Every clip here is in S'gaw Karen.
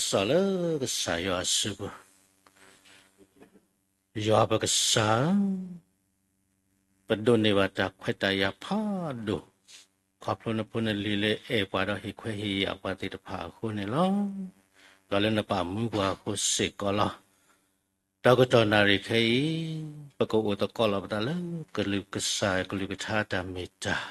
စးလၢကစၢ်ယွၤအစုပူၤ, ယွၤပကစၢ်, ပဒိးန့ၢ်ဘၣ်တၢ်ခွဲးတၢ်ယာ်ဖးဒိၣ်, ခီဖျိနဖိနလံၤလၢအဲၣ်ပှၤဒီးဟ့ၣ်ခွဲးဟ့ၣ်ယာ်ပှၤသ့ၣ်တဖၣ်အဃိန့ၣ်လီၤ. ဒီးလၢနပာ်မူပှၤအဃိစ့ၢ်ကီးလီၤ. ဒီးကတီၢ်နၣ်ရံၣ်ခဲအံၤ, ပကအိၣ်သကိးလီၤပသးလၢကလုၢ်ကစၢ်ကလုၢ်ကထါတၢ်မ့ၢ်တၢ်,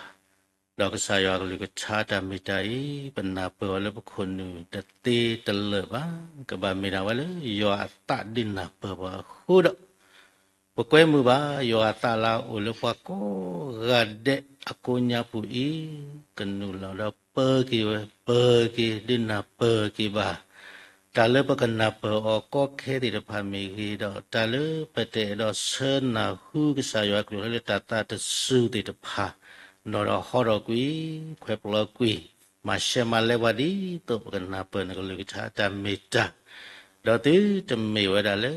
ဒီးကစၢ်ယွၤကလုၢ်ကထါတၢ်မ့ၢ်တၢ်အံၤ ပနၢ်ပၢၢ်အီၤလၢပခိၣ်နူာ်တသ့တလၢာ်ဘၣ်. ကဘၣ်မ့ၢ်ဒၣ်ဝဲလၢယွၤအသးဒုးနၢ်ပၢၢ်ပှၤအဃိဒီး, ပကွဲမုာ်ဘၣ် ယွၤအသးလၢအအိၣ်လၢပှၤကိးဂၤဒဲးအကိးညါပူၤအံၤ, ကနုာ်လီၤဒီးပၢက့ၤဝဲ, ပၢက့ၤဒုးနၢ်ပၢၢ်က့ၤဘၣ် တၢ်လၢပကနၢ်ပၢၢ်အီၤကီခဲသ့ၣ်တဖၣ်မ့ၢ်ဂ့ၤ, ဒီးတၢ်လၢပတအဲၣ်ဒိးဆၢနၢ်ဟူကစၢ်ယွၤအကလုၢ်လၢတၢ်သးတစူၤသ့ၣ်တဖၣ်, ဒီးဒီးဟီထီၣ်ကွံာ်, ခွဲးပျီကွံာ်, မၤရှဲမၤလဲပှၤဒ်သိးပကနၢ်ပၢၢ်နကလုၢ်ကထါတၢ်မ့ၢ်တၢ်, ဒီးသုတမ့ၢ်ဝဲဒၣ်လၢ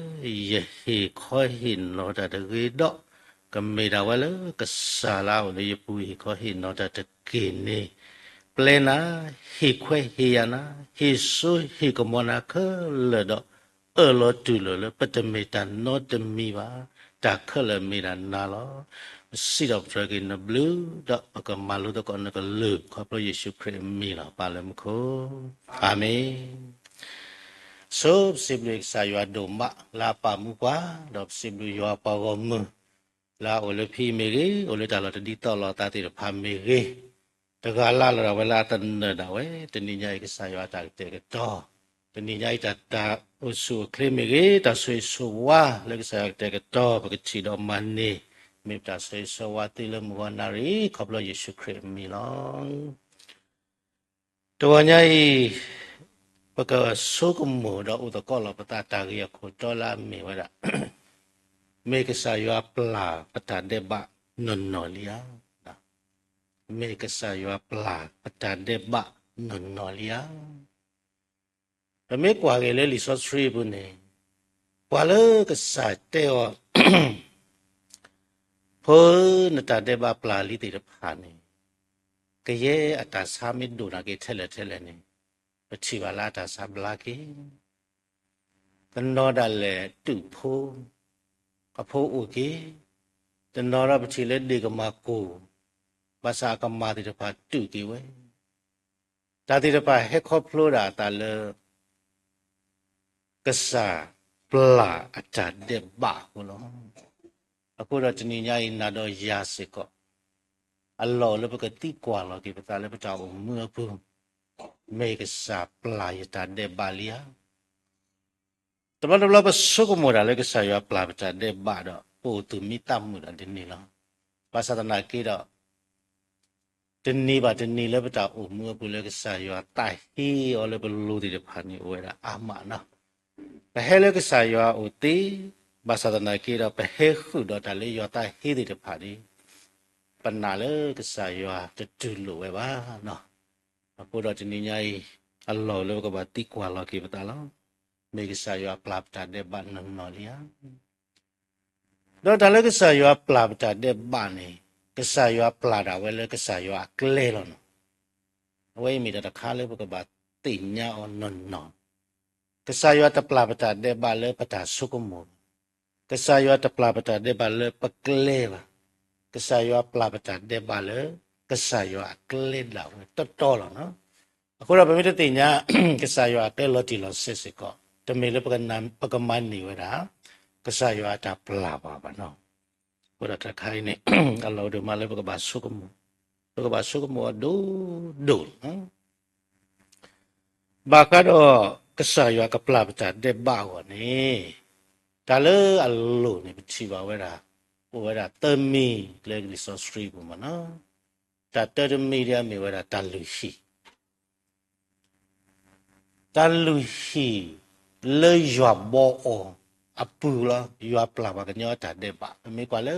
ယဟ့ၣ်ခီဟ့ၣ်နီၤတၢ်တဂ့ၤဒီး, ကမ့ၢ်ဒၣ်ဝဲလၢကစၢ်လၢအအိၣ်လၢယပူၤဟ့ၣ်ခီဟ့ၣ်နီၤတၢ်တက့ၢ်န့ၣ်, ပျဲနၤ, ဟ့ၣ်ခွဲးဟ့ၣ်ယာ်နၤ, ဟ့ၣ်စိဟ့ၣ်ကမီၤနၤခဲလၢာ်ဒီး, အၢၣ်လီၤတူၢ်လိာ်လၢပတမ့ၢ်တၢ်နီတမံၤဘၣ်, တၢ်ခဲလၢာ်မ့ၢ်ဒၣ်နၤလီၤ. ပစံးထီၣ်ပတြၢၤက့ၤနဘျုး, ဒီးပကမၤလိသကိးနကလုၢ် ခီဖျိယ့ၣ်ၡူးခရံာ်အမံၤလီၤ. ပၢ်လၢမူခိၣ်, အၤမ့ၣ်. ဆိပစံးဘျုးကစၢ်ယွၤဒိၣ်မးလၢအပာ်မူပှၤ, ဒီးပစံးဘျုးယွၤပှၤဂီၢ်မုၢ်, လၢအအိၣ်လၢဖဲအံၤမ့ၢ်ဂ့ၤ, အိၣ်လၢတၢ်လီၢ်တဒ်သိးလိာ်သးသ့ၣ်တဖၣ်မ့ၢ်ဂ့ၤ, တဂၤလၢ်လၢ်ဒၣ်ဝဲလၢအသနၢၣ်ဒၣ်ဝဲ, တနံၤညါအံၤကစၢ်ယွၤအတၢ်ကတဲာ်ကတီၤ, တနံၤညါအံၤတၢ်အိၣ်ဆူၣ်အိၣ်ချ့မ့ၢ်ဂ့ၤ, တၢ်ဆိၣ်ဂ့ၤဆိၣ်ဝါလၢကစၢ်ယွၤကတဲာ်ကတီၤ ပကထံၣ်ဒီးမၤန့ၢ်, မ့ၢ်ပတၢ်ဆိၣ်ဂ့ၤဆိၣ်ဝါသ့လၢမုၢ်ဂီၤနၣ်ရံၣ် ခီဖျိယ့ၣ်ၡူးခရံာ်အမံၤလီၤ. တဂီၤညါအံၤ, ပကဆိကမိၣ်ဒီးအိၣ်သကိးလီၤပသးတၢ်ဂ့ၢ်အခိၣ်တီလၢအမ့ၢ်ဝဲဒၣ်, မ့ၢ်ကစၢ်ယွၤပျၢ်ပတၢ်ဒဲးဘးနီၢ်နီၢ်လံဧါ. မ့ၢ်ကစၢ်ယွၤပျၢ်ပတၢ်ဒဲးဘးနီၢ်နီၢ်လံဧါ. ပမ့ၢ်ကွၢ်က့ၤလၢလံာ်စီဆှံအပူၤန့ၣ်, ပှၤလၢကစၢ်တဲအီၤ ဖိဧၢ, နတၢ်ဒဲးဘးပျၢ်လံသ့ၣ်တဖၣ်န့ၣ်, ကယဲၢ်အတၢ်ဆါမ့ၢ်ဒိၣ်နၤက့ၤထဲလဲၣ်ထဲလဲၣ်န့ၣ်, ပထံၣ်ဘၣ်လၢအတၢ်ဆါဘျါက့ၤ, တနီၤဒၣ်လဲာ်တူၢ်ဖိ, အဖိအိၣ်က့ၤ, တနီၤဒီးပထံၣ်လၢဒ့ၣ်ကမၤကိၢ်, ဘၣ်ဆၣ်အကမၢ်သ့ၣ်တဖၣ်တူၢ်က့ၤဝဲ, တၢ်သ့ၣ်တဖၣ်ဟဲခီဖျိဒၣ်အသးလၢ ကစၢ်ပျၢ်အတၢ်ဒဲးဘးအဃိလီၤ. အဃိဒီးတနံၤညါအံၤနၤဒီးယၤစ့ၢ်ကီး, အလီၢ်အိၣ်လၢပကသံကွၢ်လီၤက့ၤပသးလၢပတၢ်အိၣ်မူအပူၤ, မ့ၢ်ကစၢ်ပျၢ်ယတၢ်ဒဲးဘးလံဧါ. တဘျီတဘျီပဆိကမိၣ်ဒၣ်လၢကစၢ်ယွၤပျၢ်ပတၢ်ဒဲးဘးဒီး ပအိၣ်သူၣ်မံသးမုာ်ဒၣ်ဒ်န့ၣ်လီၤ. ဘၣ်ဆၣ်သနာ်က့ဒီး တနံၤဘၣ်တနံၤလၢပတၢ်အိၣ်မူအပူၤလၢကစၢ်ယွၤသးဟ့အီၤလၢပလိၤသ့ၣ်တဖၣ်န့ၣ်အိၣ်ဝဲဒၣ်အါမးနီၤ. ပဟဲလၢကစၢ်ယွၤအအိၣ်သ့, ဘၣ်ဆၣ်သနာ်က့ဒီး ပဟဲဃုာ်ဒီးတၢ်လၢယွၤသးဟ့သ့ၣ်တဖၣ်န့ၣ်, ပနာ်လၢကစၢ်ယွၤတတူၢ်လိာ်ဝဲဘၣ်နီၤ. အဃိဒီးတနံၤညါအံၤ, အလီၢ်အိၣ်လၢပကဘၣ်သံကွၢ်လီၤက့ၤပသးလီၤ. မ့ၢ်ကစၢ်ယွၤပျၢ်ပတၢ်ဒဲးဘးနီၢ်နီၢ်လံဧါ. ဒီးတၢ်လၢကစၢ်ယွၤပျၢ်ပတၢ်ဒဲးဘးန့ၣ်, ကစၢ်ယွၤပျၢ်ဒၣ်ဝဲလၢကစၢ်ယွၤအကျဲလီၤနီၤ. အဝဲအံၤမ့ၢ်တၢ်တခါလၢပကဘၣ်သ့ၣ်ညါအီၤနီၢ်နီၢ်. ကစၢ်ယွၤတပျၢ်ပတၢ်ဒဲးဘးလၢပတၢ်ဆိကမိၣ်ဘၣ်. ကစၢ်ယွၤတပျၢ်ပတၢ်ဒဲးဘးလၢပကျဲဘၣ်. ကစၢ်ယွၤပျၢ်ပတၢ်ဒဲးဘးလၢ ကစၢ်ယွၤအကျဲဒၣ်ဝဲတီတီလီၤနီၤ. အဃိဒီးပမ့ၢ်တသ့ၣ်ညါ ကစၢ်ယွၤအကျဲလီၤတံၢ်လီၤဆဲးစ့ၢ်ကီး, တမ့ၢ်လၢပကမၤန့ၢ်ဝဲဒၣ် ကစၢ်ယွၤအတၢ်ပျၢ်ပှၤဘၣ်နီၤ. အဃိဒီးတၢ်တခါအံၤန့ၣ် အလီၢ်အိၣ်ဒိၣ်မးလၢပကဘၣ်ဆိကမိၣ်, ပကဘၣ်ဆိကမိၣ်အီၤဒိၣ်ဒိၣ် ဘၣ်ဃးဒီးကစၢ်ယွၤကပျၢ်ပတၢ်ဒဲးဘးအဂီၢ်န့ၣ်, တၢ်လၢအလိၣ်န့ၣ် ပထံၣ်ဘၣ်ဝဲဒၣ်, အိၣ်ဝဲဒၣ်သၢမံၤလၢလံာ်စီဆှံပူၤမးနီၤ. တၢ်တၢတမံၤဒ်အမ့ၢ်ဝဲဒၣ်တၢ်လုၢ်ဟံၣ် တၢ်လုၢ်ဟံၣ်လၢယွၤဘီအီၤအပူၤလီၤ. ယွၤပျၢ်ပှၤကညီအတၢ်ဒဲးဘး. ပမ့ၢ်ကွၢ်လၢ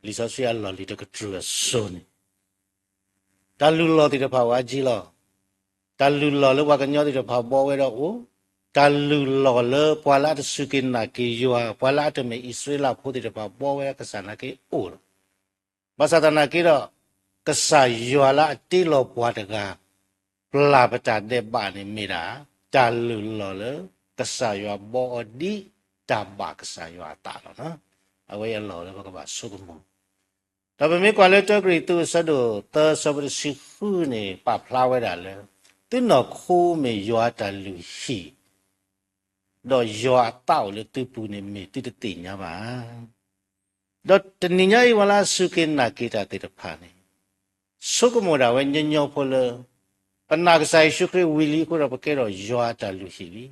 လံာ်စီဆှံအလီၢ်လံၤတကတြူၢ်အစိၤန့ၣ်, တၢ်လုၢ်လီၢ်သ့ၣ်တဖၣ်အိၣ်အါကံလီၤ. တၢ်လုၢ်လီၢ်လၢပှၤကညီသ့ၣ်တဖၣ်ဘီဝဲဒီးအိၣ်, တၢ်လုၢ်လီၢ်လၢပှၤလၢအတစူၢ်က့ၤနာ်က့ၤယွၤ, ပှၤလၢအတမ့ၢ်အံၣ်စရ့လးဖိသ့ၣ်တဖၣ်ဘီဝဲကစၢ်နာ်က့အိၣ်လီၤ. ဘၣ်ဆၣ်သနာ်က့ဒီး, ကစၢ်ယွၤလၢအတ့လီၤပှၤတဂၤ ပျၢ်ပတၢ်ဒဲးဘးန့ၣ်မ့ၢ်ဒၣ် တၢ်လုၢ်လီၢ်လၢ ကစၢ်ယွၤဘီအီၤဒ်တၢ်ဘၣ်ကစၢ်ယွၤအသးလီၤ. အဝဲအံၤအလီၢ်လၢပကဘၣ်ဆိကမိၣ်, ဒီးပမ့ၢ်ကွၢ်လၢတၢကရံၣ်သူး အဆၢဒိၣ်သၢ အဆၢဖိတဆံဃုန့ၣ် ပာ်ဖျါဝဲဒၣ်လၢ သုနီၢ်ခိမ့ၢ်ယွၤအတၢ်လုၢ်ဟံၣ် ဒီးယွၤအသးအိၣ်လၢသုပူၤန့ၣ် မ့ၢ်သုတသ့ၣ်ညါဘၣ်. ဒီးတနံၤညါအံၤ ပှၤလၢအစူၢ်က့ၤနာ်က့ၤတၢ်သ့ၣ်တဖၣ်န့ၣ် ဆိကမိၣ်ဒၣ်ဝဲညီညီဖိလၢ ပနာ်ကစၢ်ယ့ၣ်ၡူးခရံာ်ဝံၤလံအဃိဒီး ပကဲထီၣ်ယွၤအတၢ်လုၢ်ဟံၣ်လံ.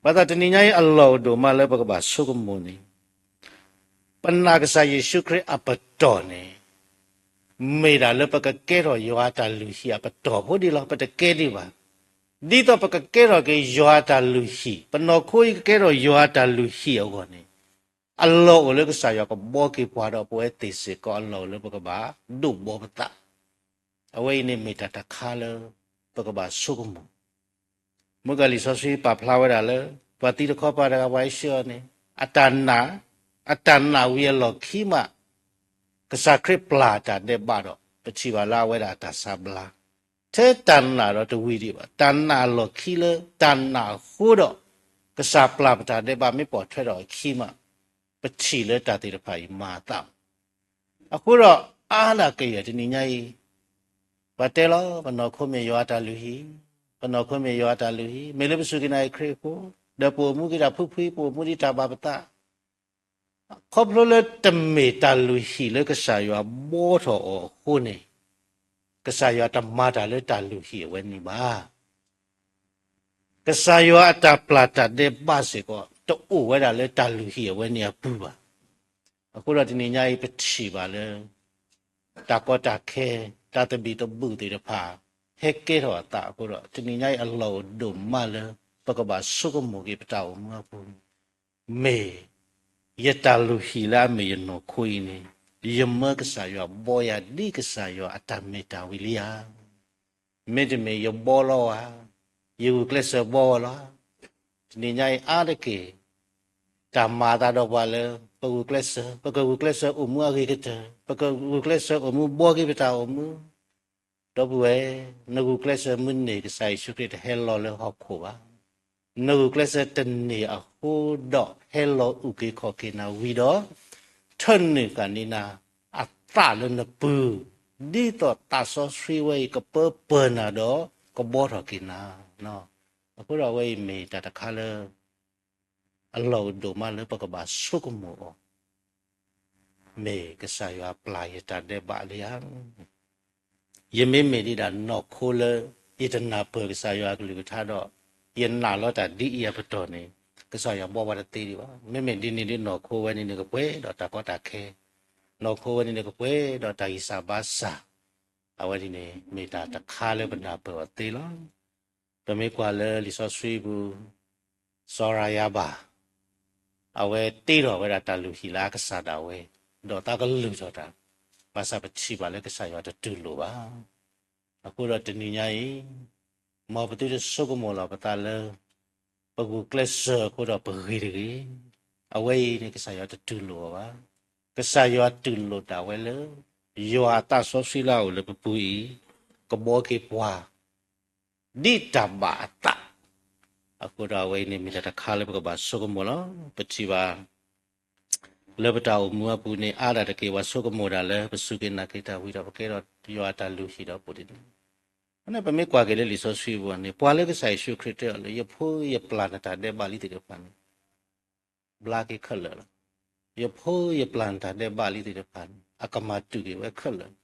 ဘၣ်ဆၣ်တနံၤညါအံၤ အလီၢ်အိၣ်ဒိၣ်မးလၢပကဘၣ်ဆိကမိၣ်န့ၣ် ပနာ်ကစၢ်ယ့ၣ်ၡူးခရံာ်အပတီၢ်န့ၣ် မ့ၢ်ဒၣ်လၢပကကဲထီၣ်ယွၤအတၢ်လုၢ်ဟံၣ်အပတီၢ်ဖိဒံးလီၤ. ပတကဲဒံးဘၣ်. ဒ်သိးပကကဲထီၣ်က့ၤယွၤအတၢ်လုၢ်ဟံၣ်, ပနီၢ်ခိအံၤကကဲထီၣ်ယွၤအတၢ်လုၢ်ဟံၣ်အဂီၢ်န့ၣ် အလီၢ်အိၣ်လၢကစၢ်ယွၤကဘီက့ၤပှၤဒီးပဝဲသ့ၣ်စ့ၢ်ကီး အလီၢ်အိၣ်လၢပကဘၣ်ဒိးဘီပသး. အဝဲအံၤန့ၣ်မ့ၢ်တၢ်တခါလၢ ပကဘၣ်ဆိကမိၣ် မုၢ်ကလံာ်စီဆှံပာ်ဖျါဝဲဒၣ်လၢ ပှၤသံတခီပၤတဂၤ ပှၤအံၣ်စရ့လးန့ၣ် အတၢ်နာ်, အတၢ်နာ်ဝံၤအလီၢ်ခံမး ကစၢ်ခရံာ်ပျၢ်တၢ်ဒဲးဘးဒီး ပထံၣ်ဘၣ်လၢအဝဲဒၣ်အတၢ်ဆါဘျါ, ထဲတၢ်နာ်ဒီးတဝံၤဒံးဘၣ်, တၢ်နာ်အလီၢ်ခံလၢတၢ်နာ်အဃိဒီး ကစၢ်ပျၢ်ပတၢ်ဒဲးဘးမ့ၢ်ပိာ်ထွဲထီၣ်အခံမး ပထံၣ်လၢတၢ်သ့ၣ်တဖၣ်အံၤမၤအသး အဃိဒီးအါဒၣ်ကယဲၢ်တနံၤညါအံၤ ပှၤတဲလီၤ ပနီၢ်ခိမ့ၢ်ယွၤအတၢ်လုၢ်ဟံၣ်, ပနီၢ်ခိမ့ၢ်ယွၤအတၢ်လုၢ်ဟံၣ်, မ့ၢ်လၢပစူၢ်က့ၤနာ်က့ၤခရံာ်အဃိ, ဒီးပအိၣ်မူက့ၤတၢ်ဖှံဖှံ, ပအိၣ်မူဒ်တၢ်ဘၣ်ပသး, ခီဖျိလၢတမ့ၢ်တၢ်လုၢ်ဟံၣ်လၢကစၢ်ယွၤဘီထီၣ်အီၤအဃိန့ၣ်, ကစၢ်ယွၤတမၤတၢ်လၢတၢ်လုၢ်ဟံၣ်အဝဲန့ၣ်ဘၣ်. ကစၢ်ယွၤအတၢ်ပျၢ်တၢ်ဒဲးဘးစ့ၢ်ကီး တအိၣ်ဝဲဒၣ်လၢတၢ်လုၢ်ဟံၣ်အဝဲန့ၣ်အပူၤဘၣ်. အဃိဒီးတနံၤညါအံၤပထံၣ်ဘၣ်လၢ တၢ်ကီတၢ်ခဲ, တၢ်သဘံၣ်သဘုၣ်သ့ၣ်တဖၣ် ဟဲကဲထီၣ်အသးအဃိဒီး တနံၤညါအံၤအလီၢ်အိၣ်ဒိၣ်မးလၢ ပကဘၣ်ဆိကမိၣ်က့ၤပတၢ်အိၣ်မူအပူၤန့ၣ်, မ့ၢ်ယတၢ်လုၢ်ဟံၣ်လၢအမ့ၢ်ယနီၢ်ခိအံၤန့ၣ်, ယမၢကစၢ်ယွၤဘီယၤဒ်ကစၢ်ယွၤအတၢ်မ့ၢ်တၢ်ဝံၤလံဧါ. မ့တမ့ၢ်ယဘီလီၤဧါ, ယဂုာ်ကျဲးစၢးဘီလီၤဧါ. တနံၤညါအံၤအါတက့ၢ် တၢ်မၤအသးဒီးပှၤလၢ ပဂုာ်ကျဲးစၢး, ပကဂုာ်ကျဲးစၢးအိၣ်မူအဂ့ၤကတၢၢ်, ပကဂုာ်ကျဲးစၢးအိၣ်မူဘီက့ၤပတၢ်အိၣ်မူ, ဒီပုၢ်ဝဲၢ်, နဂုာ်ကျဲးစၢးမုၢ်န့ၢ် ကစၢ်ယ့ၣ်ၡူးခရံာ်တဟဲလီၤလၢဟီၣ်ခိၣ်ဘၣ်. နဂုာ်ကျဲးစၢးတန့ၢ်အဃိဒီး ဟဲလီၤအုၣ်က့ၤခီၣ်က့ၤနၤဝံၤဒီး ထၢနုာ်ကန့ၢ်နၤ အသးလၢနပူၤ, ဒ်သိးသးစီဆှံဝဲအံၤ ကပၢပၢၢ်နၤဒီး ကဘီထီၣ်က့ၤနၤ. အဃိဒီးအဝဲအံၤမ့ၢ်တၢ်တခါလၢ အလီၢ်အိၣ်ဒိၣ်မးလၢပကဘၣ်ဆိကမိၣ်အီၤ, မ့ၢ်ကစၢ်ယွၤပျၢ်ယတၢ်ဒဲးဘးလံဧါ. ယမ့မ့ၢ်ဒ်ဒၣ်နီၢ်ခိလၢ ယတနၢ်ပၢၢ်ကစၢ်ယွၤအကလုၢ်ကထါဒီး ယနာ်လီၤတၢ်ဒ်အံၤအပတီၢ်န့ၣ် ကစၢ်ယွၤဘီပှၤတသ့ဒံးဘၣ်. မ့မ့ၢ်ဒ်န့ၣ်ဒီးနီၢ်ခိဝဲန့ၣ်န့ၣ်ကပှဲၤဒီးတၢ်ကီတၢ်ခဲ, နီၢ်ခိဝဲန့ၣ်န့ၣ်ကပှဲၤဒီးတၢ်ဂံၢ်စၢ်ဘါစၢ်, အဝဲန့ၣ်န့ၣ် မ့ၢ်တၢ်တခါလၢပနၢ်ပၢၢ်အီၤသ့လီၤ. ပမ့ၢ်ကွၢ်လၢလံာ်စီဆှံပူၤ စီၤရၤယၤဘၣ် အဝဲတ့ထီၣ်ဝဲဒၣ်တၢ်လုၢ်ဟံၣ်လၢအကစၢ်ဒၣ်ဝဲ, ဒီးသးကလုၢ်ထီၣ်တၢ်, ဘၣ်ဆၣ်ပထံၣ်ဘၣ်လၢကစၢ်ယွၤတတူၢ်လိာ်ဘၣ်. အဃိဒီးတနံၤညါအံၤ, မ်ပသုတဆိကမိၣ်လီၤပသးလၢ ပဂုာ်ကျဲးစၢးအဃိဒီးပဂ့ၤတဂ့ၤ, အဝဲအံၤန့ၣ်ကစၢ်ယွၤတတူၢ်လိာ်အီၤဘၣ်. ကစၢ်ယွၤတူၢ်လိာ်ဒၣ်ဝဲလၢ ယွၤအသးစီဆှံလၢအအိၣ်လၢပပူၤအံၤ ကဘီက့ၤပှၤ ဒ်တၢ်ဘၣ်အသး. အဃိဒီးအဝဲအံၤန့ၣ်မ့ၢ်တၢ်တခါလၢပကဘၣ်ဆိကမိၣ်လီၤ. ပထံၣ်ဘၣ် လၢပတၢ်အိၣ်မူအပူၤန့ၣ် အါဒၣ်တက့ၢ် ပှၤဆိကမိၣ်ဒၣ်လၢ ပစူၢ်က့ၤနာ်က့ၤတၢ်ဝံၤဒီး ပကဲထီၣ်ယွၤအတၢ်လုၢ်ဟံၣ်ဒီးပူၤတဒူၣ်, အန့ၣ်ပမ့ၢ်ကွၢ်က့ၤလၢလံာ်စီဆှံပူၤန့ၣ် ပှၤလၢကစၢ်ယ့ၣ်ၡူးခရံာ်တဲအီၤလၢ ယဖိယပျၢ်နတၢ်ဒဲးဘးလံသ့ၣ်တဖၣ်န့ၣ် ဘျါက့ၤခဲလၢာ်လီၤ. ယဖိယပျၢ်နတၢ်ဒဲးဘးလံသ့ၣ်တဖၣ်န့ၣ် အကမၤတူၢ်က့ၤဝဲခဲလၢာ်လီ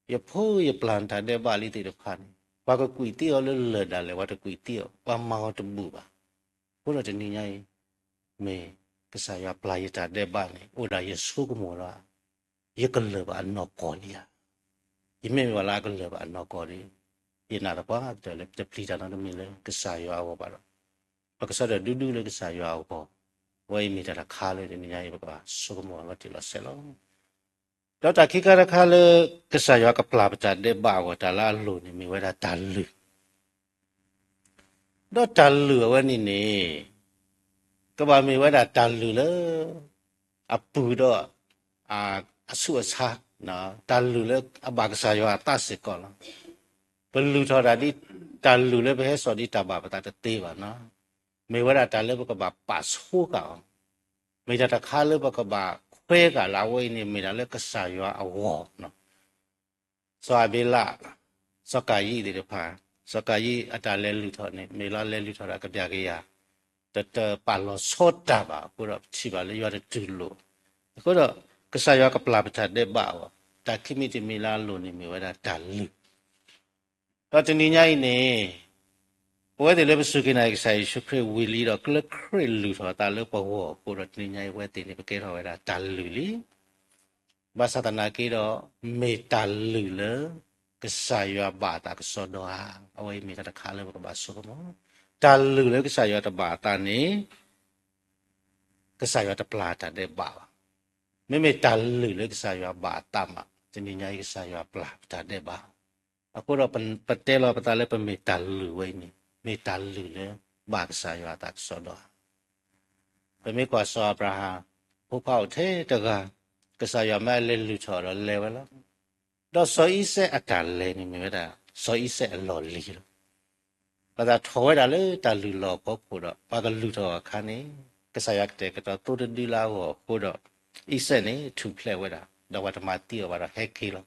ၤ. ယဖိယပျၢ်နတၢ်ဒဲးဘးလံသ့ၣ်တဖၣ်န့ၣ် ပှၤကကွံာ်သံအီၤလၢလၢၢ်ဒၣ်လဲာ် ပှၤတကွံာ်သံအီၤ ပှၤမၤအီၤတဘူၣ်ဘၣ်. အဃိဒီးတနံၤညါအံၤ မ့ၢ်ကစၢ်ယွၤပျၢ်ယတၢ်ဒဲးဘးန့ၣ် အိၣ်ဒၣ်ယဆိကမိၣ်လီၤ. ယကလၢာ်ဘၣ်အနီၢ်ကီၢ်လံဧါ. ယမ့ၢ်မ့ၢ်ပှၤလၢအကလၢာ်ဘၣ်အနီၢ်ကီၢ်ဒီး ယနာ်သပှၢ်ကတၢၢ်လၢတပျံၤတၢ်နီတမံၤလၢကစၢ်ယွၤအဂီၢ်ဘၣ်ဒီး ပကစၢ်ဒၢးဒူဒူလၢကစၢ်ယွၤအဂီၢ်, အဝဲအံၤမ့ၢ်တၢ်တခါလၢတနံၤညါအံၤ ပကဘၣ်ဆိကမိၣ်လီၤတံၢ်လီၤဆဲးလီၤ. ဒီးတၢ်ခံခါတခါလၢ ကစၢ်ယွၤကပျၢ်ပတၢ်ဒဲးဘးအဂီၢ် တၢ်လၢအလိၤန့ၣ် မ့ၢ်ဝဲဒၣ်တၢ်လုၢ် ဒီးတၢ်လုၢ်အဝဲန့ၣ်န့ၣ် ကဘၣ်မ့ၢ်ဝဲဒၣ်တၢ်လုၢ်လၢ အပုၢ်ဒီး အဆူးအဆါ, တၢ်လုၢ်လၢအဘၣ်ကစၢ်ယွၤအသးစ့ၢ်ကီးလီၤ. ပလုၢ်ထီၣ်တၢ်ဒ် တၢ်လုၢ်လၢပဟဲစိာ်ဒံးတၢ်ဘၣ်ပသးတသ့ဘၣ်နီၤ, မ့ၢ်ဝဲဒၣ်တၢ်လၢပကဘၣ်ပာ်ဆိဃာ်အီၤ, မ့ၢ်တၢ်တခါလၢပကဘၣ်ခွဲးဃာ်လၢအဝဲအံၤန့ၣ် မ့ၢ်တၢ်လၢကစၢ်ယွၤအဂီၢ်နီၤ. စီၤအၤဘ့လး, စီၤကၤယံၣ်သ့ၣ်တဖၣ်, စီၤကၤယံၣ်အတၢ်လဲၤလုၢ်ထီၣ်န့ၣ် မ့ၢ်လၢလဲၤလုၢ်ထီၣ်ဒီးကဘျၣ်ကယၤ, တတပာ်လီၤဆီတၢ်ဘၣ်အဃိဒီး ပထံၣ်ဘၣ်လၢယွၤတတူၢ်လိာ်, အဃိဒီး ကစၢ်ယွၤကပျၢ်ပတၢ်ဒဲးဘးအီၤ, တၢ်ခံမံၤတမံၤလၢအလိၤန့ၣ် မ့ၢ်ဝဲဒၣ်တၢ်လုၢ် ဒီးတနံၤညါအံၤန့ၣ် ပဝဲသ့ၣ်လၢပစူၢ်က့ၤနာ်က့ၤကစၢ်ယ့ၣ်ၡူးခရံာ်ဝံၤလံဒီး လၢခရံာ်လုၢ်ထီၣ်အသးလၢပဂီၢ်အဃိဒီး တနံၤညါအံၤ ပဝဲသ့ၣ်န့ၣ် ပကဲထီၣ်ဝဲဒၣ်တၢ်လုၢ်လံ. ဘၣ်ဆၣ်သနာ်က့ဒီး မ့ၢ်တၢ်လုၢ်လၢ ကစၢ်ယွၤဘၣ်အသးကစီဒီဧါ, အဝဲအံၤမ့ၢ်တၢ်တခါလၢပကဘၣ်ဆိကမိၣ်, တၢ်လုၢ်လၢကစၢ်ယွၤတဘၣ်အသးန့ၣ် ကစၢ်ယွၤတပျၢ်တၢ်ဒဲးဘးဘၣ်. မ့မ့ၢ်တၢ်လုၢ်လၢကစၢ်ယွၤဘၣ်အသးမး တနံၤညါအံၤကစၢ်ယွၤပျၢ်ပတၢ်ဒဲးဘး, အဃိဒီးပ ပတဲလီၤပသးလၢပမ့ၢ်တၢ်လုၢ်ဝဲအံၤန့ၣ် မ့ၢ်တၢ်လုၢ်လၢဘၣ်ကစၢ်ယွၤအသးကစီဒီဧါ. ပမ့ၢ်ကွၢ်စီၤအၤဘြၤဟၣ် ဖိခွါအိၣ်ထဲတဂၤ, ကစၢ်ယွၤမၢအလဲၤလုၢ်ထီၣ်ဒီးလဲၤဝဲလီၤ. ဒီးစီၤအံၤစဲးအတၢ်လဲၤန့ၣ်မ့ၢ်ဝဲဒၣ် စီၤအံၤစဲးအလီၢ်လံၤလီၤ. ပသးထီၣ်ဝဲဒၣ်လၢတၢ်လုၢ်လီၢ်ဖီခိၣ်ဒီး ပှၤကလုၢ်ထီၣ်အခါန့ၣ် ကစၢ်ယွၤကတဲာ်ကတီၤသိတဒုလၢအဂီၢ်အဃိဒီး အံၤစဲးန့ၣ်ထူၣ်ဖျဲးဝဲဒၣ် ဒီးပှၤတမၤသံအီၤဘၣ်ဒီးဟဲက့ၤလီၤ.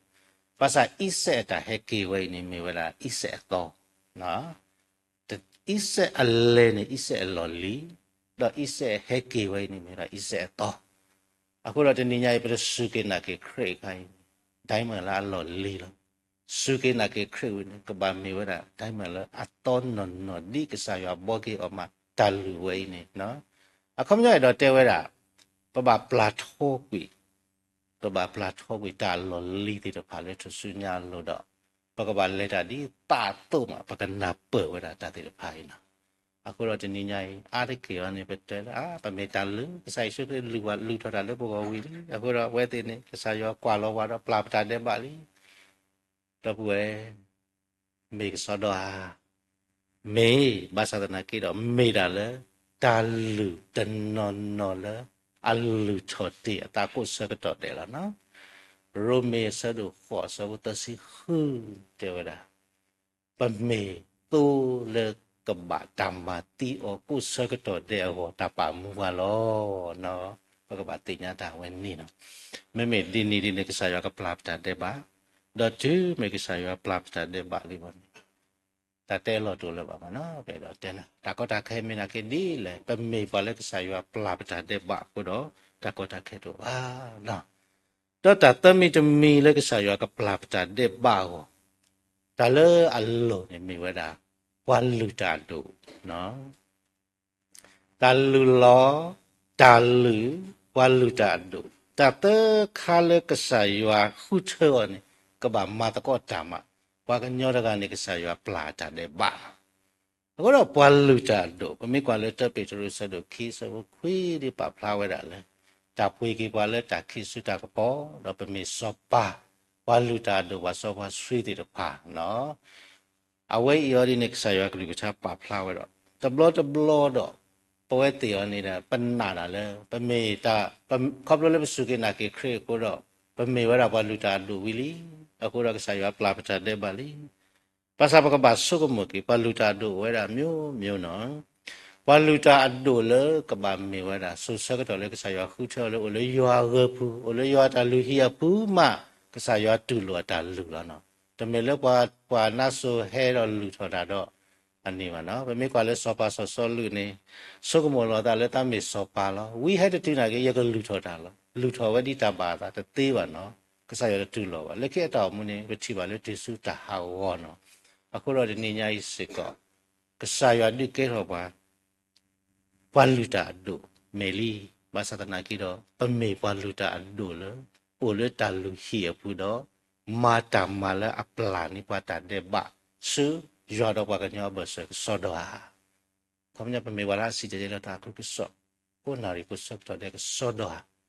ဘၣ်ဆၣ်အံၤစဲးအတၢ်ဟဲက့ၤဝဲအံၤန့ၣ် မ့ၢ်ဝဲဒၣ်အံၤစဲးအသီ အံၤစဲးအလဲၤန့ၣ် အံၤစဲးအလီၢ်လံၤ, ဒီးအံၤစဲးဟဲက့ၤဝဲအံၤန့ၣ် မ့ၢ်ဝဲဒၣ်အံၤစဲးအသီ. အဃိဒီးတနံၤညါအံၤ ပတစူၢ်က့ၤနာ်က့ၤခရံာ်အခါအံၤန့ၣ် ဒၣ်မ့ၢ်လၢအလီၢ်လံၤလီၤ. စူၢ်က့ၤနာ်က့ၤခရံာ်ဝံၤန့ၣ် ကဘၣ်မ့ၢ်ဝဲဒၣ် ဒၣ်မ့ၢ်လၢအသီနီၢ်နီၢ်ဒ်ကစၢ်ယွၤဘှီက့ၤအီၤမး တၢ်လုၢ်ဝဲအံၤန့ၣ် အခီပညီအဲၣ်ဒိးတဲဝဲဒၣ် ပဘၣ်ပျၢ်ထီကွံာ် ပဘၣ်ပျၢ်ထီကွံာ်တၢ်အလီၢ်လံၤသ့ၣ်တဖၣ်လၢထူၣ်စုညါအလိၤဒီး ပကဘၣ်လဲၤတၢ်ဒ်သးအသိးမး ပကနၢ်ပၢၢ်ဝဲဒၣ်တၢ်သ့ၣ်တဖၣ်အံၤလီၤ. အဃိဒီးတနံၤညါအံၤ အါတက့ၢ်အံၤန့ၣ် ပတဲလၢ ပမ့ၢ်တၢ်လုၢ် ကစၢ်ယ့ၣ်ၡူးခရံာ်လုၢ်ဝဲ လုၢ်ထီၣ်တၢ်လၢပဂီၢ်ဝံၤလံ. အဃိဒီးအဝဲသ့ၣ်န့ၣ် ကစၢ်ယွၤကွၢ်လီၤဝဲဒီးပျၢ်ပတၢ်ဒဲးဘးလံ ဒီပုၢ်ဝဲၢ်, မ့ၢ်ကစီဒီဧါ, မ့ၢ်ဘၣ်ဆၣ်သနာ်က့ဒီး မ့ၢ်ဒၣ်လၢ တၢ်လုၢ်တနီၤနီၤလၢ အလုၢ်ထီၣ်တ့ၢ်အသးကိးဆၢကတီၢ်ဒဲးလီၤနီၤ. ရိမ့ၤအဆၢဒိၣ်ဃိးအဆၢဖိသၢဆံဃု တဲဝဲဒၣ် ပမ့ၢ်သိလၢကဘၣ်တၢ်မၤသံအီၤကိးဆၢကတီၢ်ဒဲးအဂီၢ် တၢ်ပာ်မူပှၤလီၤ. ပကဘၣ်သ့ၣ်ညါတၢ်ဝဲန့ၣ်လီၤ. မ့မ့ၢ်ဒ်န့ၣ်ဒ်န့ၣ် ကစၢ်ယွၤကပျၢ်ပတၢ်ဒဲးဘး, ဒီးတုၤမ့ၢ်ကစၢ်ယွၤပျၢ်ပတၢ်ဒဲးဘးလံဘၣ်န့ၣ် တၢ်တဲလီၤတိာ်လၢၤဘၣ်မးနီၤ. ပအဲၣ်ဒိးတဲနၤ တၢ်ကီတၢ်ခဲမ့ၢ်နာ်က့ဒ်လဲၣ် ပမ့ၢ်ပှၤလၢကစၢ်ယွၤပျၢ်ပတၢ်ဒဲးဘးအဃိဒီး တၢ်ကီတၢ်ခဲတအိၣ်ဘၣ်နီၤ. ဒီးတၢ်သၢမံၤတမံၤလၢကစၢ်ယွၤကပျၢ်ပတၢ်ဒဲးဘးအဂီၢ်, တၢ်လၢအလိၤန့ၣ်မ့ၢ်ဝဲဒၣ် ပှၤလုၢ်တၢ်အဒိၣ် တၢ်လုၢ်လီၤ, တၢ်လုၢ်, ပှၤလုၢ်တၢ်အဒိၣ်, တၢ်သၢခါလၢကစၢ်ယွၤဃုထၢအီၤန့ၣ် ကဘၣ်မၤသကိးတၢ်မး, ပှၤကညီတဂၤန့ၣ် ကစၢ်ယွၤပျၢ်တၢ်ဒဲးဘးလီၤ. အဃိဒီးပှၤလုၢ်တၢ်အဒိၣ် ပမ့ၢ်ကွၢ်လၢတၢပ့းတရူး ဆၢဒိၣ်ခံ ဆၢဖိခွံ ဒ်ပာ်ဖျါဝဲဒၣ်လၢ တၢ်ပှ့ၤက့ၤပှၤလၢတၢ်ခံးဆူတၢ်ကပီၤ, ဒီးပမ့ၢ်စီၤပၤ, ပှၤလုၢ်တၢ်အဒိၣ် ပှၤစီပှၤဆှံသ့ၣ်တဖၣ်လီၤ. အဝဲအံၤအီၤဒ်န့ၣ် ကစၢ်ယွၤကလုၢ်ကထါပာ်ဖျါဝဲဒီး တဘျီတဘျီဒီး ပဝဲသ့ၣ်အီၤန့ၣ်ဒီး ပနာ်ဒၣ်လၢ ပမ့ၢ်တၢ် ခီဖျိလၢပစူၢ်က့ၤနာ်က့ၤခရံာ်အဃိဒီး ပမ့ၢ်ဝဲဒၣ်ပှၤလုၢ်တၢ်အဒိၣ်ဝံၤလံ, အဃိဒီးကစၢ်ယွၤပျၢ်ပတၢ်ဒဲးဘးလံ. ဘၣ်ဆၣ်ပကဘၣ်ဆိကမိၣ်က့ၤ ပှၤလုၢ်တၢ်အဒိၣ်အိၣ်ဝဲဒၣ်မျိုးမျိုးနီၤ. ပှၤလုၢ်တၢ်အဒိၣ်လၢကဘၣ်မ့ၢ်ဝဲဒၣ် စိၤဆၢကတီၢ်လၢကစၢ်ယွၤဃုထၢအီၤလၢအိၣ်လၢယွၤအဂၢၢ်ပူၤ အိၣ်လၢယွၤအတၢ်လုၢ်ဟံၣ်အပူၤမး ကစၢ်ယွၤတူၢ်လိာ်အတၢ်လုၢ်လီၤနီၤ. တမ့ၢ်လၢပှၤ ပှၤနါစိၤဟဲဒီးလုၢ်ထီၣ်တၢ်ဒီး အန့ၣ်ဘၣ်နီၤ. ပမ့ၢ်ကွၢ်လၢစီၤပၤစီၤစီလူးန့ၣ် ဆိကမိၣ်လီၤသးလၢသးမ့ၢ်စီၤပၤလီၤ. ဝံဟဲတတုၤနာ်က့ ယကလုၢ်ထီၣ်တၢ်လီၤ. လုၢ်ထီၣ်ဝဲဒ်တၢ်ဘၣ်အသးတသ့ဘၣ်နီၤ. ကစၢ်ယွၤတတူၢ်လိာ်ဘၣ်. လၢခံအတၢ်အိၣ်မူန့ၣ် ပထံၣ်ဘၣ်လၢတုၤဆူတၢ်ဟးဂီၤနီၤ. အဃိဒီးတနံၤညါအံၤစ့ၢ်ကီး ကစၢ်ယွၤဒုးကဲထီၣ်ပှၤ ပှၤလုၢ်တၢ်အဒိၣ်မ့ၢ်လံ. ဘၣ်ဆၣ်သနာ်က့ဒီး ပမ့ၢ်ပှၤလုၢ်တၢ်အဒိၣ်လၢ အိၣ်လၢတၢ်လုၢ်ဟံၣ်အပူၤဒီး မၤတၢ်မၤလၢအပျၢ်န့ၢ်ပှၤတၢ်ဒဲးဘး ဆူယွၤဒီးပှၤကညီအဘၢၣ်စၢၤကစီဒီဧါ. ခီပညီပမ့ၢ်ပှၤလၢအစံၣ်တဲၤတဲလီၤတၢ်အဃိကစီၣ် ကိးနၣ်ရံၣ်ကိးဆၢကတီၢ်ဒဲးကစီဒီ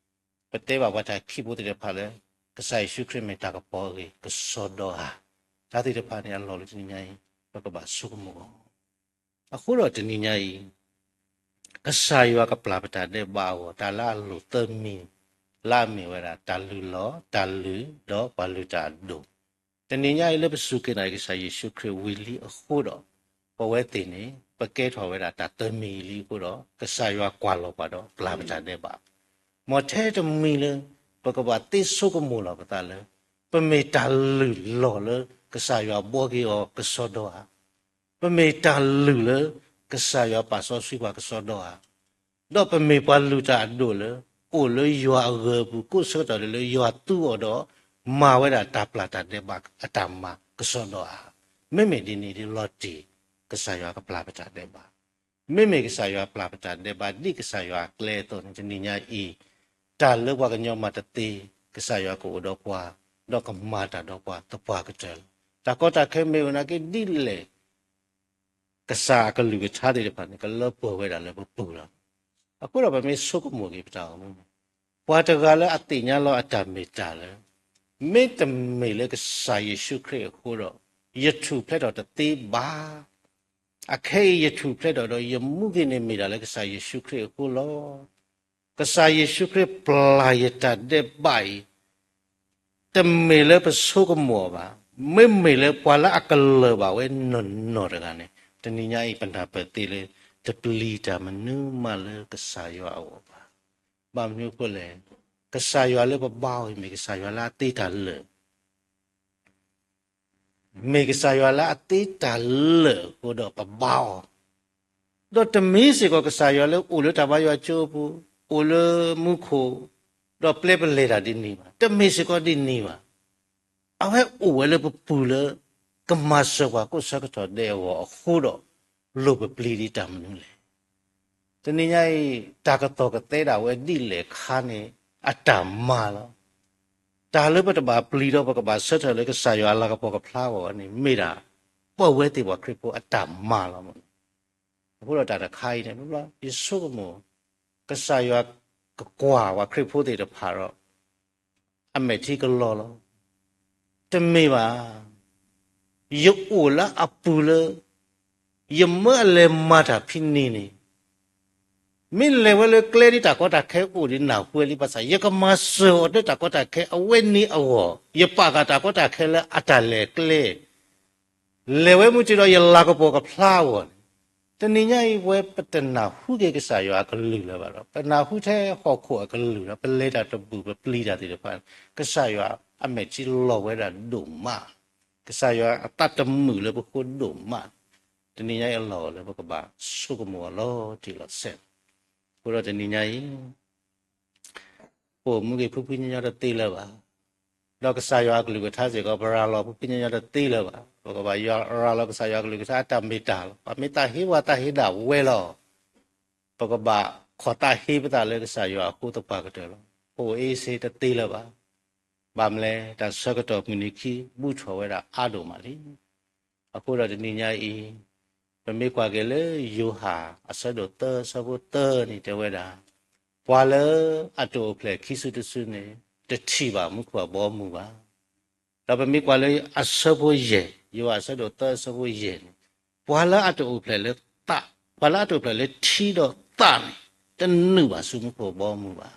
ဧါ. ပတဲဘၣ်ပှၤတၢ်ခံးဖိသ့ၣ်တဖၣ်လၢ ကစၢ်ယ့ၣ်ၡူးခရံာ်မ့ၢ်တၢ်ကပီၤအဂ့ၢ် ကစီဒီဧါ. တၢ်သ့ၣ်တဖၣ်န့ၣ်အလီၢ်လၢတနံၤညါအံၤ ပကဘၣ်ဆိကမိၣ်အီၤ. အဃိဒီးတနံၤညါအံၤ ကစၢ်ယွၤကပျၢ်ပတၢ်ဒဲးဘးအဂီၢ် တၢ်လၢအလိၣ်သၢမံၤ လၢအမ့ၢ်ဝဲဒၣ် တၢ်လုၢ်လီၤ, တၢ်လုၢ်, ဒီးပှၤလုၢ်တၢ်အဒိၣ်. တနံၤညါအံၤလၢပစူၢ်က့ၤနာ်က့ၤကစၢ်ယ့ၣ်ၡူးခရံာ်ဝံၤလံအဃိဒီး ပဝဲသ့ၣ်န့ၣ် ပကဲထီၣ်ဝဲဒၣ်တၢ်တမံၤလံအဃိဒီး ကစၢ်ယွၤကွၢ်လီၤပှၤဒီးပျၢ်ပတၢ်ဒဲးဘး. မ်ထဲတမံၤလၢ ပကဘၣ်သ့ဆိကမိၣ်လီၤပသးလၢ ပမ့ၢ်တၢ်လုၢ်လီၢ်လၢကစၢ်ယွၤဘှီက့ၤအီၤကစီဒီဧါ, ပမ့ၢ်တၢ်လုၢ်လၢကစၢ်ယွၤပာ်စီဆှံပှၤကစီဒီဧါ, ဒီးပမ့ၢ်ပှၤလုၢ်တၢ်အဒိၣ်လၢ အိၣ်လၢယွၤအဂၢၤအပူၤ ကိးဆၢကတီၢ်ဒၣ်လၢယွၤသူအီၤဒီး မၤဝဲဒၣ်တၢ်ပျၢ်တၢ်ဒဲးဘးအတၢ်မၤကစီဒီဧါ. မ့မ့ၢ်ဒ်န့ၣ်ဒီးလီၤတံၢ် ကစၢ်ယွၤကပျၢ်ပတၢ်ဒဲးဘး. မ့မ့ၢ်ကစၢ်ယွၤပျၢ်ပတၢ်ဒဲးဘး ဒ်ကစၢ်ယွၤအကျဲအသိးန့ၣ် တနံၤညါအံၤ တၢ်လၢပှၤကညီမၤတသ့ ကစၢ်ယွၤကအိၣ်ဒီးပှၤ ဒီးကမၤတၢ်ဒီးပှၤသပှၢ်ကတၢၢ်လီၤ. တၢ်ကီတၢ်ခဲမ့ၢ်အိၣ်နာ်က့ဒ်လဲၣ် ကစၢ်အကလုၢ်ကထါသ့ၣ်တဖၣ်န့ၣ် ကလၢပှဲၤဝဲဒၣ်လၢပပူၤလီၤ. အဃိဒီးပမ့ၢ်ဆိကမိၣ်က့ၤပတၢ်အိၣ်မူန့ၣ် ပှၤတဂၤလၢအသ့ၣ်ညါလီၤအတၢ်မ့ၢ်တၢ်လၢ မ့တမ့ၢ်လၢကစၢ်ယ့ၣ်ၡူးခရံာ်အဃိဒီး ယထူၣ်ဖျဲးထီၣ်တသ့ဘၣ်. အခဲအံၤယထူၣ်ဖျဲးထီၣ်ဒီး ယမူက့ၤန့ၣ်မ့ၢ်ဒၣ်လၢကစၢ်ယ့ၣ်ၡူးခရံာ်အဃိလီၤ. ကစၢ်ယ့ၣ်ၡူးခရံာ်ပျၢ်ယတၢ်ဒဲးဘးအံၤ တမ့ၢ်လၢပဆိကမိၣ်အီၤဘၣ်. မ့မ့ၢ်လၢပှၤလၢအကလၢၢ်ဘၣ်ဝဲနီၢ်နီၢ်တဂၤန့ၣ် တနံၤညါအံၤပနၢ်ပၢၢ်သ့လၢ တပျံၤတၢ်မနုၤမးလၢကစၢ်ယွၤအဂီၢ်ဘၣ်. ဘၣ်မနုၤအဃိလဲၣ်, ကစၢ်ယွၤလၢပဘါအီၤအံၤ မ့ၢ်ကစၢ်ယွၤလၢအသ့တၢ်လၢာ် မ့ၢ်ကစၢ်ယွၤလၢအသ့တၢ်လၢာ်အဃိဒီးပဘါအီၤ, ဒီးတမ့ၢ်စ့ၢ်ကီးကစၢ်ယွၤလၢအိၣ်လၢတၢ်ဘါယွၤကၠိအပူၤ, အိၣ်လၢမူခိၣ်, ဒီးပျဲပလဲၤတၢ်ဒ်န့ၣ်ဘၣ်. တမ့ၢ်စ့ၢ်ကီးဒ်န့ၣ်ဘၣ်. အဝဲအိၣ်ဝဲလၢပပူၤလၢ ကမၤစၢၤပှၤကိးဆၢကတီၢ်ဒဲးအဂီၢ်အဃိဒီး လိၣ်ပပျံၤဒံးတၢ်မနုၤလဲၣ်. တနံၤညါအံၤ တၢ်ကတီၢ်ကသဲဒၣ်ဝဲဒ်လဲၣ်ခါန့ၣ် အတၢ်မၤလီၤ. တၢ်လၢပတဘၣ်ပျံၤဒီးပကဘၣ်ဆၢထၢၣ်လၢကစၢ်ယွၤအလၤကပီၤကဖျါအဂီၢ်န့ၣ် မ့ၢ်ဒၣ် ပဝဲသ့ၣ်ပှၤခရံာ်ဖိအတၢ်မၤလီၤ. အဃိဒီးတၢ်တခါအံၤန့ၣ် ယဆိကမိၣ် ကစၢ်ယွၤကကွၢ်ပှၤခရံာ်ဖိသ့ၣ်တဖၣ်ဒီး အမဲာ်ထံကလီၤလီၤ. တမ့ၢ်ဘၣ်. ယအိၣ်လၢအပူၤလၢ ယမၢအလဲၤမၤတၢ်ဖဲန့ၣ်န့ၣ် မ့ၢ်လဲၤဝဲလၢကျဲဒ်တၢ်ကီတၢ်ခဲအိၣ်ဒ်နၢ်ဟူဝဲလံဘၣ်ဆၣ် ယကမၤစၢၤအီၤလၢတၢ်ကီတၢ်ခဲအဝဲန့ၣ်အဂီၢ်, ယပာ်ဃာ်တၢ်ကီတၢ်ခဲလၢအတၢ်လဲၤကျဲ လဲၤဝဲမုၢ်တ့ၢ်ဒီးယလၤကပီၤကဖျါအဂီၢ်န့ၣ်, တနံၤညါအံၤပဝဲပတနၢ်ဟူက့ၤကစၢ်ယွၤအကလုၢ်လၢၤဘၣ်ဒီး ပနၢ်ဟူထဲဟီၣ်ခိၣ်အကလုၢ်ဒီး ပလဲၤတၢ်တဘူၣ်ပပျံၤတၢ်သ့ၣ်တဖၣ်န့ၣ် ကစၢ်ယွၤအမဲာ်ထံလီၤဝဲဒၣ်ဒိၣ်မး, ကစၢ်ယွၤအသးတမုာ်လၢပဃိဒိၣ်မး, တနံၤညါအံၤအလီၢ်အိၣ်လၢပကဘၣ်ဆိကမိၣ်အီၤလီၤတံၢ်လီၤဆဲး, အဃိဒီးတနံၤညါအံၤ ပအိၣ်မူက့ၤဖှံဖှံညီညီတသ့လၢၤဘၣ်. ဒီးကစၢ်ယွၤအကလုၢ်ကထါစ့ၢ်ကီး ပရၤလီၤဖှံဖှံညီညီတသ့လၢၤဘၣ်. ပကဘၣ်ယွၤရၤလီၤကစၢ်ယွၤအကလုၢ်ကထါအတၢ်မ့ၢ်တၢ်လီၤ. ပမ့ၢ်သးဟ့ပှၤသးဟ့ဒၣ်ဝဲလီၤ. ပကဘၣ်ခိးသးဟ့ပသးလၢကစၢ်ယွၤအဃိသပှၢ်ကတၢၢ်လီၤ. ပအိၣ်အ့စ့တသ့လၢၤဘၣ်. ဘၣ်မနုၤလဲၣ်, တၢ်ဆၢကတီၢ်မုၢ်နံၤခံ ဘူးထီၣ်ဝဲဒၣ်အါဒိၣ်မးလံ. အဃိဒီးတနံၤညါအံၤ ပမ့ၢ်ကွၢ်က့ၤလၢယိၤဟၣ်အဆၢဒိၣ်သၢအဆၢဖိသၢန့ၣ်တဲဝဲဒၣ်, ပှၤလၢအတအိၣ်ဖျဲၣ်ခံစုတစုန့ၣ် တထံၣ်ဘၣ်မူခိၣ်အဘီအမုၢ်ဘၣ်. ဒီးပမ့ၢ်ကွၢ်လၢအဆၢဖိယဲၢ်, ယိၤဟၣ်အဆၢဒိၣ်သၢအဆၢဖိယဲၢ်န့ၣ်, ပှၤလၢအတအိၣ်ဖျဲၣ်လၢသး, ပှၤလၢအတအိၣ်ဖျဲၣ်လၢထံဒီးသးန့ၣ် တနုာ်ဘၣ်ဆူမူခိၣ်အဘီအမုၢ်ဘၣ်.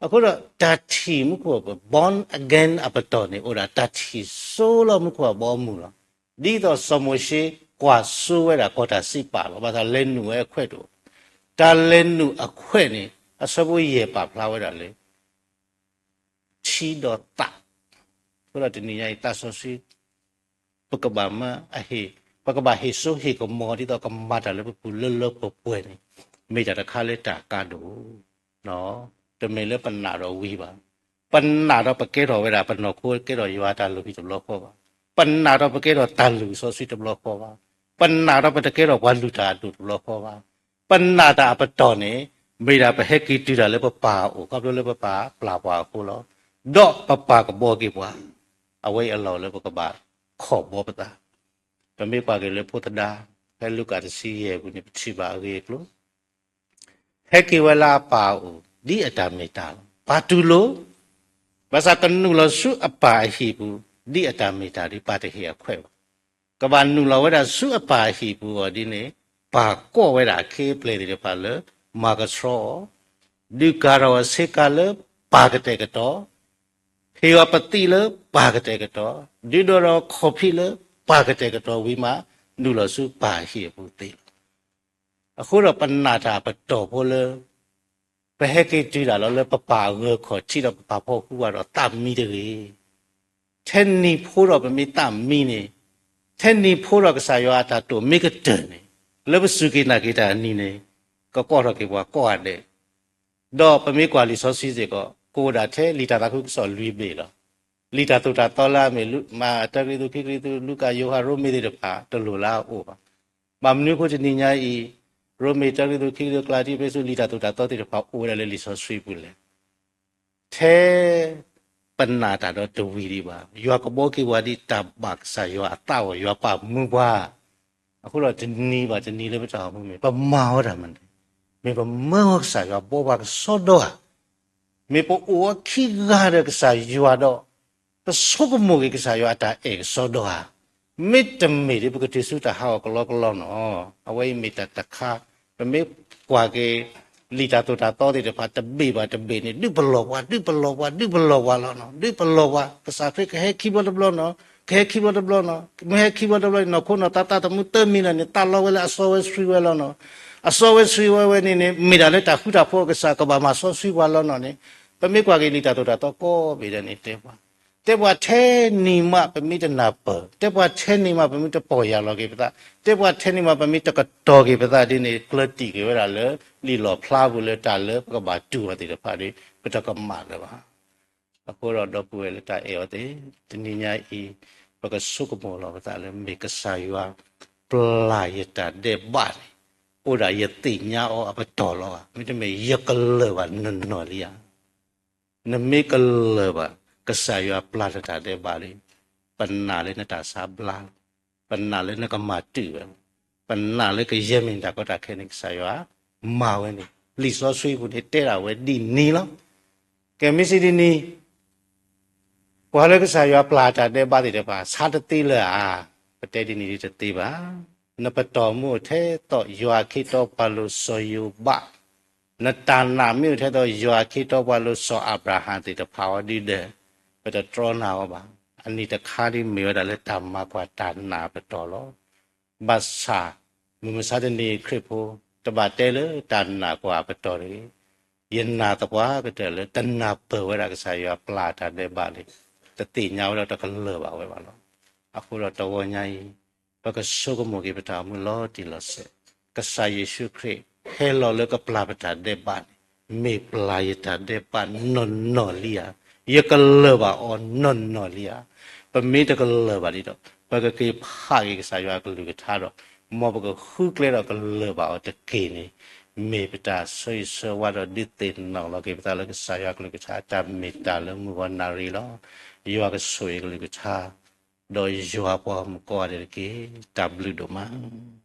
အဃိဒီးတၢ်ထံၣ်မူခိၣ် born again အပတီၢ်န့ၣ် အိၣ်ဒၣ်တၢ်ထံၣ်စိလီၤမူခိၣ်အဘီအမုၢ်လီၤ. ဒ်သိးစီၤမိၤၡ့ကွၢ်စိဝဲဒၣ်ကီၢ်တၢ်စံးပာ်လီၤ. ဘၣ်ဆၣ်လဲၤနုာ်ဝဲအခွဲးတအိၣ်, တၢ်လဲၤနုာ်အခွဲးန့ၣ် အဆၢဖိယဲၢ်ပာ်ဖျါဝဲဒၣ်လၢ ထံဒီးသး, အဃိဒီးတနံၤညါအံၤသးစီဆှံ ပကဘၣ်မၢအဟ့ၣ်, ပကဘၣ်ဟ့ၣ်စိဟ့ၣ်ကမီၤဒ်သိးကမၤတၢ်လၢပပူၤလၢလၢပှဲၤပှဲၤန့ၣ် မ့ၢ်တၢ်တခါလၢတၢ်ကါဒိၣ်, တမ့ၢ်လၢပနာ်ဒီးဝံၤဘၣ်. ပနာ်ဒီးပကဲထီၣ်ဝဲဒၣ်ပနီၢ်ခိကဲထီၣ်ယွၤတၢ်လုၢ်ဟံၣ်တဘျီဃီဘၣ်. ပနာ်ဒီးပကဲထီၣ်တၢ်လုၢ်စီဆှံတဘျီဃီဘၣ်. ပနာ်ဒီးပတကဲထီၣ်ပှၤလုၢ်တၢ်အဒိၣ်တဘျီဃီဘၣ်. ပနာ်တၢ်အပတီၢ်န့ၣ် မ့ၢ်ဒၣ်ပဟဲက့ၤတုၤတၢ်လၢပပၢ်အအိၣ် ခီဖျိလၢပပၢ်ပျၢ်ပှၤအဃိလီၤ. ဒီးပပၢ်ကဘှီက့ၤပှၤ, အဝဲအံၤအလီၢ်လၢပကဘၣ်ခီၣ်ဘီပသး, ပမ့ၢ်ကွၢ်က့ၤလၢဖိသဒါ ဖဲလူၤကၣ်တဆံယဲၢ်အပူၤန့ၣ် ပထံၣ်ဘၣ်အဂ့ၢ်အကျိၤ ဟဲက့ၤဝဲလၢအပၢ်အအိၣ် ဒ်အတၢ်မ့ၢ်တၢ်လီၤ. ပာ်တူၢ်လိာ်, ဘၣ်ဆၣ်ကနုာ်လီၤဆူအပၢ်အဟံၣ်ပူၤ ဒ်အတၢ်မ့ၢ်တၢ်ဒ်ပၢ်တဟ့ၣ်အခွဲးဘၣ်. ကဘၣ်နုာ်လီၤဝဲဒၣ်ဆူအပၢ်အဟံၣ်ပူၤအဂီၢ်ဒ်န့ၣ် ပၢ်ကိးဝဲဒၣ်အခ့အပျဲၢ်သ့ၣ်တဖၣ်လၢ မၤကဆှီအီၤ, ဒုးကၤထီၣ်အဆ့ကၤလၢပၢ်ကတဲာ်ကတီၤ, ဟ့ၣ်အီၤပသံးလၢပၢ်ကတဲာ်ကတီၤ, ဒုးဒိးထီၣ်ခီၣ်ဖံးလၢ ပှၤကတဲာ်ကတီၤဝံၤမး နုာ်လီၤဆူပၢ်ဟံၣ်အပူၤသ့လီၤ. အဃိဒီးပနာ်တၢ်ပတီၢ်ဖိလၢ ပဟဲက့ၤတုၤတၢ်လီၤလၢပပၢ်အဂၢၤခီၣ်ထံးဒီးပပၢ်ဖီၣ်ဃူဘၣ်ဒီးသးမံတဂ့ၤ. ထဲနံၤဖိဒီးပမ့ၢ်သးမံန့ၣ်, ထဲနံၤဖိဒီးကစၢ်ယွၤအတၢ်တိာ်မ့ၢ်ကတၢၢ်န့ၣ်, လၢပစူၢ်က့ၤနာ်က့ၤတၢ်အနံၤန့ၣ်, ကကိးထီၣ်က့ၤပှၤကိးဂၤဒဲး ဒီးပမ့ၢ်ကွၢ်လံာ်စီဆှံစ့ၢ်ကီး ကအိၣ်ဒၣ်ထဲလံာ်တၢ်သးခုကစီၣ်လွံၢ်ဘ့ၣ်လီၤ. လံာ်တၢ်သိၣ်တၢ်သီလၢအမ့ၢ် မၤတၢကရံၣ်သူး ခံကရံၣ်သူး လူၤကၣ် ယိၤဟၣ် ရိမ့ၤသ့ၣ်တဖၣ် တလိၣ်လၢအအိၣ်ဘၣ်. ဘၣ်မနုၤအဃိတနံၤညါအံၤ ရိမ့ၤ တၢကရံၣ်သူး ခံကရံၣ်သူး ကလၤတံ အ့းဖ့းစူး လံာ်တၢ်သိၣ်တၢ်သီသ့ၣ်တဖၣ်အိၣ်ဝဲဒၣ်လၢလံာ်စီဆှံပူၤလဲၣ်. ထဲပနာ်တၢ်ဒီးတဝံၤဒံးဘၣ်, ယွၤကဘှီက့ၤပှၤဒ်တၢ်ဘၣ်ကစၢ်ယွၤအသးအဂီၢ် ယွၤပာ်မူပှၤ အဃိဒီးတနံၤဘၣ်တနံၤလၢပတၢ်အိၣ်မူမ့ၢ် ပမၤဝဲတၢ်မနုၤ, မ့ၢ်ပမၢဝဲကစၢ်ယွၤ ဘှီပှၤကစီဒီဧါ, မ့ၢ်ပအိၣ်ဝဲခံဂၤဒီးကစၢ်ယွၤဒီး ပဆိကမိၣ်က့ၤကစၢ်ယွၤအတၢ်အဲၣ်ကစီဒီဧါ, မ့တမ့ၢ်ဒီး ပကတုၤဆူတၢ်ဟးဂီၤကလီကလီနီၤ. အဝဲအံၤမ့ၢ်တၢ်တခါ ပမ့ၢ်ကွၢ်က့ၤ လံာ်တၢ်သိၣ်တၢ်သီသ့ၣ်တဖၣ် တဘ့ၣ်ဘၣ်တဘ့ၣ်န့ၣ် ဒုးပလီၢ်ပှၤ ဒုးပလီၢ်ပှၤ ဒုးပလီၢ်ပှၤလီၤနီၤ. ဒုးပလီၢ်ပှၤ ကစၢ်ခရံာ်ကဟဲခံဘျီတဘျီနီၤ, ကဟဲခံဘျီတဘျီနီၤ, မ့ၢ်ဟဲခံဘျီတဘျီန့ၣ် နီၢ်ခိနီၢ်သး သးသမူတမံၤလၢာ်န့ၣ် သးလီဝဲလၢအစီဝဲဆှံဝဲလီၤနီၤ. အစီဝဲဆှံဝဲဝဲန့ၣ်န့ၣ် မ့ၢ်ဒၣ်လၢတၢ်ဃူတၢ်ဖိးအကစၢ် ကဘၣ်မၤစီဆှံပှၤလီၤနီၤန့ၣ်, ပမ့ၢ်ကွၢ်က့ၤလံာ်တၢ်သိၣ်တၢ်သီကိးဘ့ၣ်ဒဲးန့ၣ်တဲပှၤ တဲပှၤထဲနံၤမးပမ့ၢ်တနၢ်ပၢၢ်, တဲပှၤထဲနံၤမးပမ့ၢ်တပီၢ်ယၢ်လီၤက့ၤပသး, တဲပှၤထဲနံၤမးပမ့ၢ်တကတီၤက့ၤပသးဒ်န့ၣ် ကျၢၤတံၢ်က့ၤဝဲဒၣ်လၢ လံာ်လီၣ်ဖျါပူၤလၢတၢ်လၢပကဘၣ်တူၢ်အီၤသ့ၣ်တဖၣ်ဒီး ပတကမၣ်လၢၤဘၣ်. အဃိဒီးဒီပုၢ်ဝဲၢ်လၢတၢ်အဲၣ်အီၤသ့ၣ်, တနံၤညါအံၤ ပကဆိကမိၣ်လီၤပသးလၢ မ့ၢ်ကစၢ်ယွၤပျၢ်ယတၢ်ဒဲးဘးန့ၣ် အိၣ်ဒၣ်ယသ့ၣ်ညါအီၤအပတီၢ်လီၤဧါ, မ့တမ့ၢ်ယကလၢၤဘၣ်နီၢ်နီၢ်လံဧါ. နမ့ၢ်ကလၢၤဘၣ် ကစၢ်ယွၤပျၢ်နတၢ်ဒဲးဘးလံ, ပနာ်လၢနတၢ်ဆါဘျါလီၤ, ပနာ်လၢနကမၤတုာ်ဝဲလီၤ, ပနာ်လၢကယဲၢ်မ့ၢ်နတၢ်ကီတၢ်ခဲန့ၣ် ကစၢ်ယွၤမၤဝဲန့ၣ် လံာ်စီဆှံပူၤန့ၣ်တဲဒၣ်ဝဲဒ်န့ၣ်လီၤ. ကဲ မ့ၢ်စံးဒ်န့ၣ် ပှၤလၢကစၢ်ယွၤပျၢ်တၢ်ဒဲးဘးသ့ၣ်တဖၣ် ဆါတသ့လၢၤဧါ, ပတဲဒ်န့ၣ်ဒ်တသ့ဘၣ်. နပတီၢ်မ့ၢ်အိၣ်ထဲသိးယွၤခ့တီပှၤလိၤစီၤယိၤဘး, နတၢ်နာ်မ့ၢ်အိၣ်ထဲသိးယွၤခ့တီပှၤလိၤစီၤအၤဘြၤဟၣ်သ့ၣ်တဖၣ်အီၤဒ်ဒီး ပတတြီနၤအီၤဘၣ်. အနံၣ်တခါဒ်မ့ၢ်ဝဲဒၣ်လၢတၢ်မၤကွၢ်တၢ်နာ်အပတီၢ်လီၤ. ဘၣ်ဆၣ် မုၢ်မဆါတနံၤခရံာ်ဖိ တဘၣ်တဲလၢတၢ်နာ်ကွၢ်အပတီၢ်တဂ့ၤ. ယနာ်သပှၢ်ကတၢၢ်လၢတနၢ်ပၢၢ်ဝဲဒၣ်ကစၢ်ယွၤပျၢ်တၢ်ဒဲးဘးလံ, တသ့ၣ်ညါဝဲဒီးတကလၢၤဘၣ်ဝဲဘၣ်လီၤ. အဃိဒီးတဂီၤညါအံၤ ပကဆိကမိၣ်က့ၤပတၢ်အိၣ်မူလီၤတံၢ်လီၤဆဲး, ကစၢ်ယ့ၣ်ၡူးခရံာ်ဟဲလီၤလၢကပျၢ်ပတၢ်ဒဲးဘးန့ၣ် မ့ၢ်ပျၢ်ယတၢ်ဒဲးဘးနီၢ်နီၢ်လံဧါ, ယကလၢၤဘၣ်အီၤနီၢ်နီၢ်လံဧါ. ပမ့ၢ်တကလၢၤဘၣ်ဒ်ဒီး ပကက့ၤဖးက့ၤကစၢ်ယွၤအကလုၢ်ကထါဒီး မ်ပကဃုကျဲဒီးကလၢၤဘၣ်အီၤတက့ၢ်န့ၣ် မ့ၢ်ပတၢ်ဆၢဂ့ၤဆၢဝါဒီးဒုးသ့ၣ်နီၣ်လီၤက့ၤပသးလၢကစၢ်ယွၤအကလုၢ်ကထါ တၢ်မ့ၢ်တၢ်လၢမုၢ်ဂီၤနၣ်ရံၣ်လီၤ. ယွၤကဆိၣ်ဂ့ၤကလုၢ်ကထါ ဒီးယွၤပှၤမုၣ်ကိးဂၤဒဲးတက့ၢ်. တၢ်ဘျုးဒိၣ်မး.